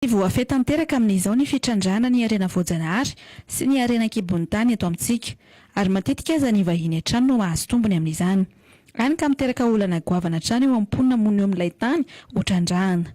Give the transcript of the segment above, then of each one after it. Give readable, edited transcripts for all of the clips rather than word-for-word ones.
Voafehy tanteraka amin'izao ny fitrandrahana ny harena voajanahary sy ny harena an-kibon'ny tany eto amintsika, ary matetika aza ny vahiny hatrany no mahazo tombony amin'izany. Hany ka miteraka olana goavana hatrany eo amin'ny mponina monina eo amin'ilay tany ho trandrahana.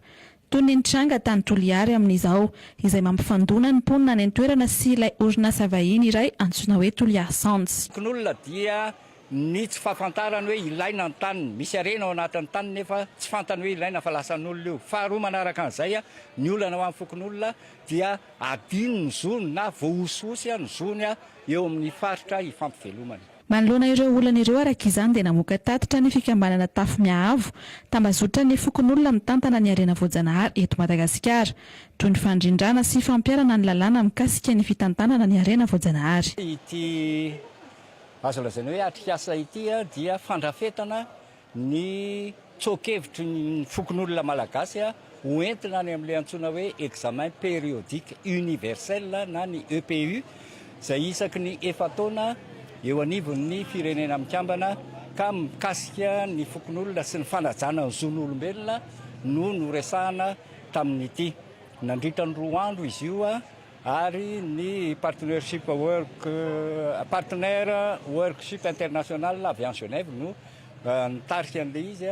Toy ny nitranga tany Toliary amin'izao, izay mampifandona ny mponina any an-toerana sy ilay orinasa vahiny iray antsoina hoe Toliary Sands. Fokonolona dia Ny tsy fahafantarany hoe ilaina ny taniny. Misy harena ao anatin'ny taniny nefa tsy fantany hoe ilaina fa lasan'olona io. Faharoa manaraka an'izay, ny olana ho an'ny fokonolona dia adino ny zony na voahosihosy ny zony eo amin'ny faritra ifampivelomany. Manoloana ireo olana ireo araka izany dia namoaka tatitra ny fikambanana Tafo Miahavo, tambazotran'ny fokonolona mitantana ny harena voajanahary eto Madagasikara, toy ny fandrindrana sy fampiharana ny lalàna mikasika ny fitantanana ny harena voajanahary. Ity Azo lazaina hoe atrikasa ity dia fandrafetana ny tsoa-kevitry ny fokonolona malagasy ho entina any amin'ilay antsoina hoe examen périodique universel na ny EPU izay isaky ny efa-taona eo anivon'ny Firenena Mikambana ka mikasika ny fokonolona sy ny fanajana ny zon'olombelona no noresahana tamin'ity. Nandritra ny roa andro izy io. Ary ny Partnership Work Partner Workship International avy any Genève no nitarika an'ilay izy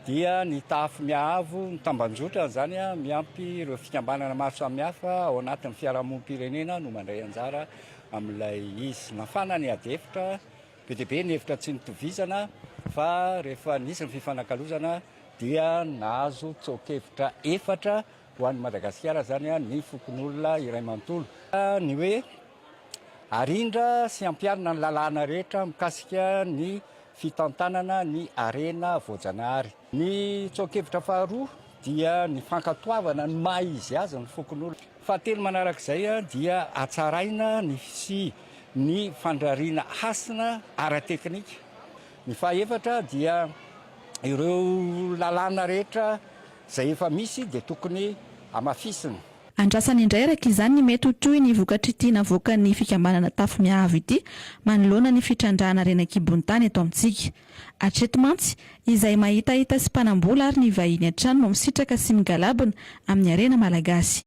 dia ny tafo mihaavo ny tambanjotra izany miampy ireo fikambanana maro samihafa ao anatin'ny fiarahamonim-pirenena no mandray anjara amin'ilay izy. Nafana ny ady hevitra, be dia be ny hevitra tsy nitovizana fa rehefa nisy ny fifanakalozana dia nahazo tsoa-kevitra efatra Ho an'i Madagasikara izany ny fokonolona iray manontolo. Ny hoe arindra sy ampiharina ny lalàna rehetra mikasika ny fitantanana ny harena voajanahary. Ny tsoa-kevitra faharoa dia ny fankatoavana ny maha izy azy ny fokonolona. Fahatelo manarak'izay dia hatsaraina ny sy ny fandrariana hasina ara-teknika. Ny fahaefatra dia ireo lalàna rehetra Izay efa misy dia tokony hamafisina. Andrasana indray araka izany ny mety ho tohin'ny vokatr'ity navoakan'ny fikambanana Tafo Miahavo ity manoloana ny fitrandrahana harena an-kibon'ny tany eto amintsika. Hatreto mantsy, izay mahitahita sy mpanam-bola ary ny vahiny hatrany no misitraka sy migalabona amin'ny harena malagasy.